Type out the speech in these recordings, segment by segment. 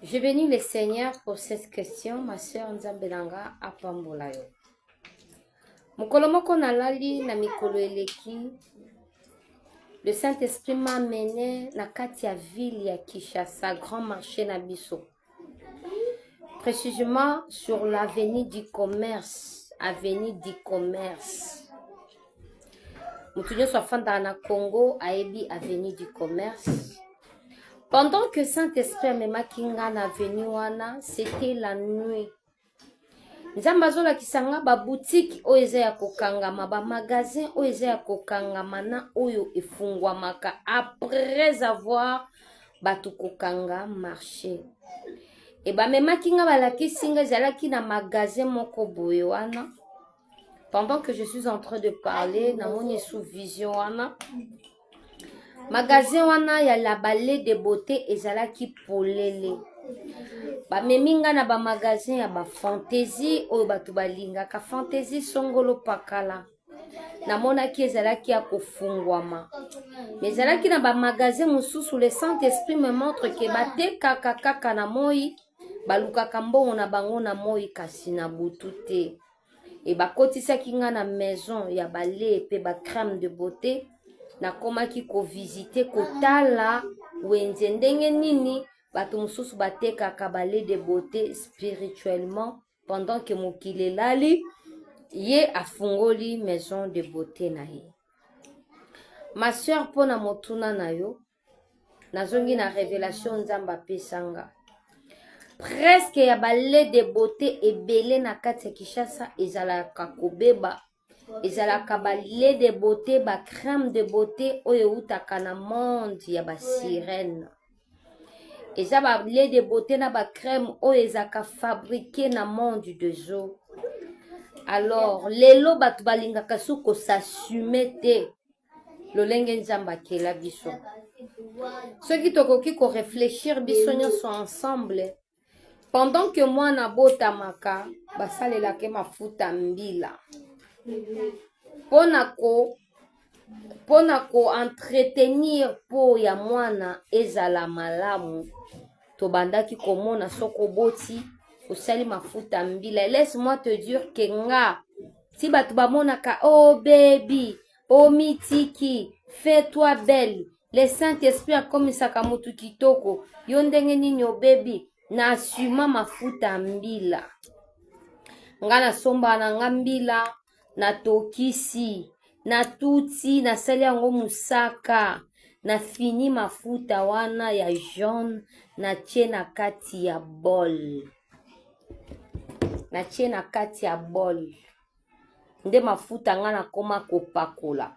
Je bénis le Seigneur pour cette question, ma sœur Nzambe na nga apambola yo. Mokolo moko nalali na mikolo eleki, le Saint-Esprit m'a amené na kati ya ville ya Kinshasa, grand marché na biso. Précisément sur l'avenue du commerce, avenue du commerce. Moto nyonso afandaka na Congo ayebi avenue du commerce. Pendant que Saint-Esprit amemaki nga na avenue wana, c'était la nuit. Nzambe azolakisa nga ba boutique oyo eza ya kokangama, ba magasin oyo eza ya kokangama na oyo efungwamaka après avoir bato kokanga marché. E bamemaki nga balakisi nga ezalaki na magasin moko boye wana. Pendant que je suis en train de parler, namoni sous vision wana. Magasin wana ya la ballet de beauté ezalaki polele. Bamemi nga na ba magasin ya ba fantaisie oyo bato balingaka fantaisie songolo pakala. Namonaki ezalaki ya kofungwama. Mais ezalaki na ba magasin mosusu le Saint-Esprit me montre que batekaka kaka na moi, balukaka mbongo na bango na moi kasi na butu te. E bakotisaki nga na maison ya ba lait pe ba crème de beauté. Nakomaki kovisite kotala wenze ndenge nini bato mosusu batekaka ba lait de beauté spirituellement pendant que mokili elali, ye afungoli maison de beauté na ye. Ma sœur, mpo na motuna na yo, nazongi na révélation Nzambe apesa nga. Presque ya ba lait de beauté ebele na kati ya Kinshasa ezalaka kobeba, ezalaka ba lait de beauté, ba crème de beauté oyo eutaka na monde ya ba sirène. Eza ba lait de beauté na ba crème oyo ezalaka fabriqué na monde des eaux. Alors lelo bato balingaka soki kosassume te lolenge Nzambe akela biso. Soki tokoki koreflechir biso nyonso ensemble, pendant que mwana abotamaka basalelaka mafuta mbila mpona ko entretenir po ya mwana ezala malamu. Tobandaki komona soki oboti osali mafuta mbila. Laisse-moi te dire que nga si bato bamonaka oh baby omitiki, fais-toi belle, le Saint-Esprit akomisaka mutu kitoko, yo ndenge nini obebi? Na asuma mafuta mbila. Nga nasomba na nga mbila, natokisi, natuti, nasali yango mosaka, nafini mafuta wana ya jaune, natie na kati ya bol. Natie na kati ya bol. Nde mafuta nga nakoma kopakola.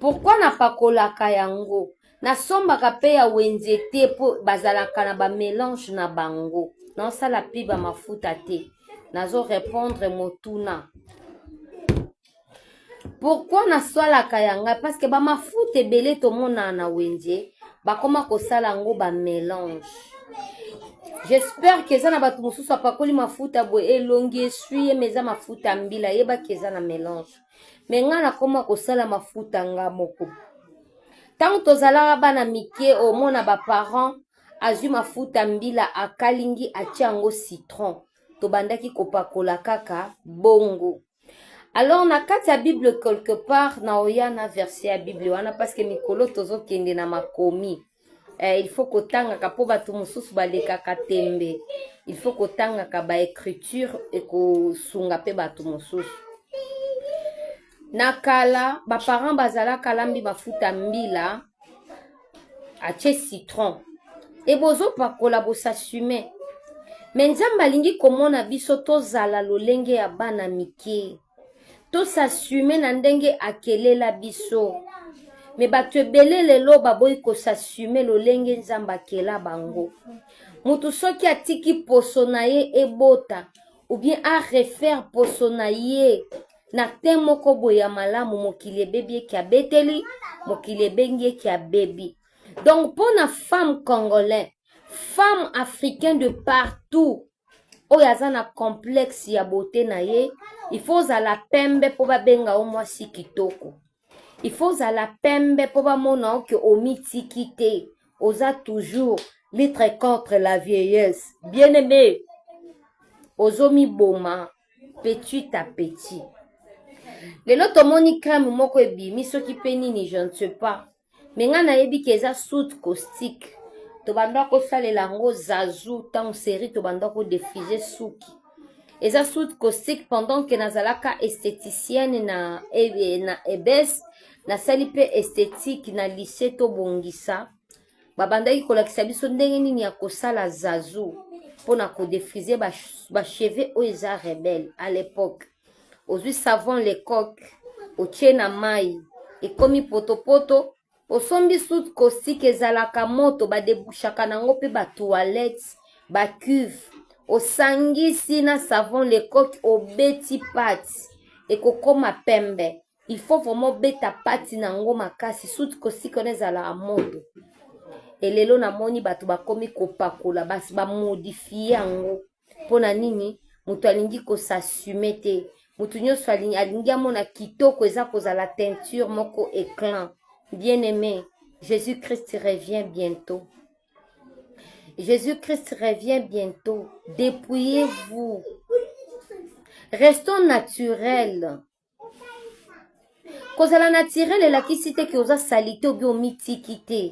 Pourquoi napakolaka yango? Nasombaka pe ya wenze te po bazalaka na ba mélange na bango. Naosala pi ba mafuta te. Nazo répondre motuna. Pourquoi nasalaka yanga? Parce que ba mafuta ebele tomonaka na wenze bakoma kosala yango ba mélange. J'espère que eza na bato mosusu apakoli mafuta boye elongi esui ye, mais eza mafuta mbila, yebaki eza na mélange. Mais nga nakoma kosala mafuta nga moko. Ntango tozalaka bana mike, omona ba parents azwi mafuta mbila akalingi atia yango citron, tobandaki kopakola kaka bongo. Alors na kati ya Bible quelque part na oya na verset ya Bible wana parce que mikolo tozokende na makomi. Il faut kotangaka po bato mosusu balekaka tembe. Il faut kotangaka ba écriture ekosunga pe bato mosusu. Na kala ba parents bazalaka lambi mafuta mbila atie citron e bozopakola bosassume. Me Nzambe alingi komona biso tozala lolenge ya bana mike, tosassume na ndenge akelela biso. Me bato ebele lelo baboyi kosassume lolenge Nzambe akela bango. Mutu soki atiki poso na ye ebota ou bien a refaire poso na ye na te moko boye ya malamu, mokili ebebi eki abeteli, mokili ebengi eki abebi. Donc pona femme congolais, femme africaine de partout oyo aza na complexe ya beauté na ye, il faut ozala pembe po babenga yo mwasi kitoko. Il faut ozala pembe po bamona yo ke omitiki te, oza toujours. Lutte contre la vieillesse. Bien aimé, ozomiboma petit à petit. Lelo tomoni crème moko ebimi soki mpe nini je ne sais pas. Mais ngai nayebi ke eza soude caustique. Tobanda kosalela yango zazu ntango série tobanda kodefrize suki. Eza soude caustique pendant que nazalaka esthéticienne na, na ebes nasali mpe esthétique na lycée tobongisa. Babandaki kolakisa biso ndenge nini ya kosala zazu mpo na kodefrize bacheveux oyo eza rebelle à l'époque. Ozwi savon le coq, otie na mai, ekomi potopoto, osombi soude caustique ezalaka moto, badebouchaka nango mpe ba toilette, ba cuve, osangisi na savon le coq, obeti pate, ekokoma pembe. Il faut vraiment beta pati na yango makasi, soude caustique wana ezalaka moto. Elelo namoni bato bakomi kopakola, basi bamodifie yango. Mpo na nini? Moto alingi kosassume te, moto nyonso alingi amona kitoko eza kozala teinture moko éclat. Bien-aimé, Jésus-Christ revient bientôt. Jésus-Christ revient bientôt. Dépouillez-vous. Restons naturels. Kozala naturel elakisi te ke oza salite obi omitiki te.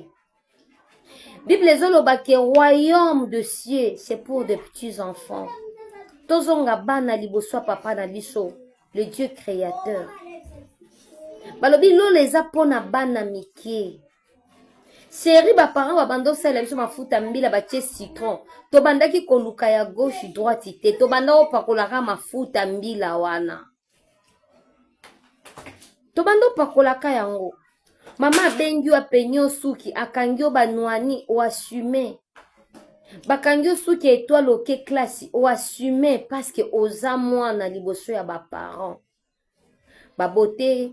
Bible ezoloba ke royaume de cieux c'est pour des petits enfants. Tozonga bana liboso ya papa na biso, le Dieu créateur. Balobi lola eza mpona bana mike. Seri ba parents babanda osalela biso mafuta mbila batie citron, tobandaki koluka ya gauche droite te, tobanda opakolaka mafuta mbila wana, tobanda opakolaka yango. Mama abengi yo apenyi yo suki, akangi yo banwani, oassume. Bakangi yo suki ya étoile, oke classe, oassume parce que oza mwana liboso ya baparent. Babote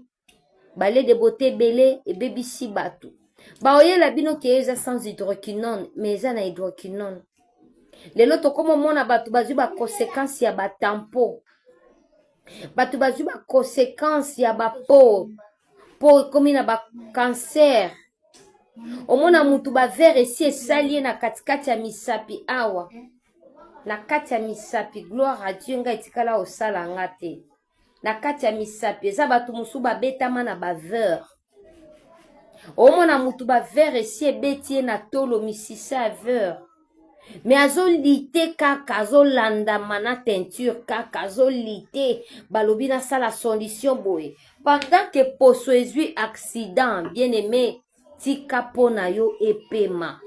bale de beauté ebele ebebisi bato. Baoyela bino ke eza sans hydroquinone, mais eza na hydroquinone. Lelo tokoma omona bato bazwi baconséquence ya batampo, bato bazwi baconséquence ya bapo po ekomi na bacancer. Omona mutu bavere esi esali ye na katikati ya misapi awa, na kati ya misapi. Gloire à Dieu, ngai etikala osala nga te na kati ya misapi. Eza bato mosusu babetama na bavere. Omona mutu bavere esi ebeti ye na tolo, misisa ya vere, me azolite kaka, azolandama na teinture kaka, azolite. Balobi nasala solution boye pendant que poso ezwi accident. Bien aimé, tika mpo na yo epema.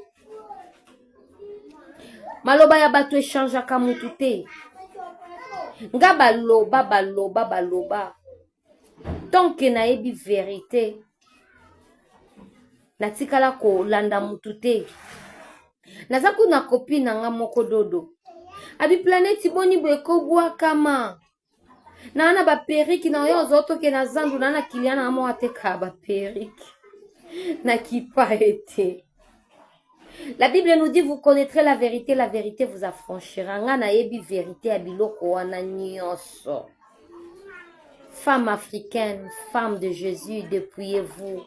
Maloba ya bato echangeaka mutu te. Nga baloba baloba baloba, tant que nayebi vérité, natikala kolanda mutu te. Naza kuna copine na nga moko dodo abi planeti boni boye kobwakama naa na baperike na oyo ozotoke na zandu naa na kilia na moko atekaka baperike na kipa ete. La Bible nous dit vous connaîtrez la vérité, la vérité vous affranchira. Nga nayebi vérité ya biloko wana nyonso. Femme africaine, femme de Jésus, dépouillez-vous.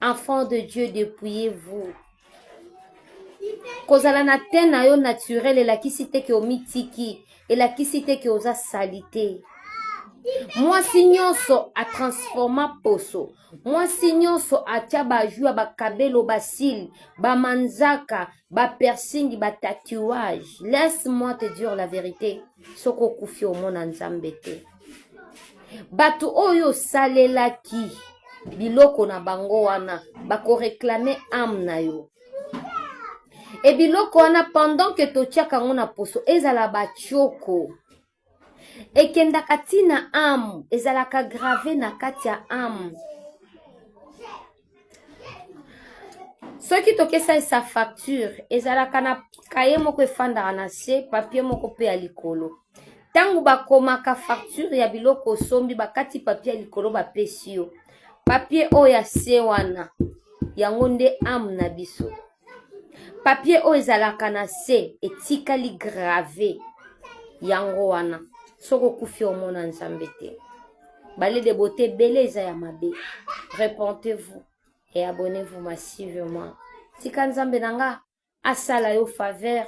Enfant de Dieu, dépouillez-vous. Kozala na te na yo naturel elakisi te ke omitiki, elakisi te ke oza salite. Mwasi nyonso atransforma poso, mwasi nyonso atia baju ya bakabelo, basile, bamanzaka, bapiercing, batatouage. Laisse-moi te dire la vérité, soki okufi omona Nzambe te. Bato oyo osalelaki biloko na bango wana bakoreklame ame na yo. E biloko wana pendant que totiaka yango na poso, ezala batioko, ekendaka ntina ame, ezalaka grave na kati ya ame. Soki tokesalisa facture, ezalaka na kaye moko efandaka na se, papier moko mpe ya likolo. Ntango bakomaka facture ya biloko osombi, bakati papier ya likolo, bapesi yo papier oyo ya se wana, yango nde ame na biso. Papier oyo ezalaka na se etikali grave, yango wana soki okufi omona Nzambe te. Bale de beauté ebele eza ya mabe. Repentez-vous et abonnez-vous massivement. Tika Nzambe na nga. Asala yo faveur.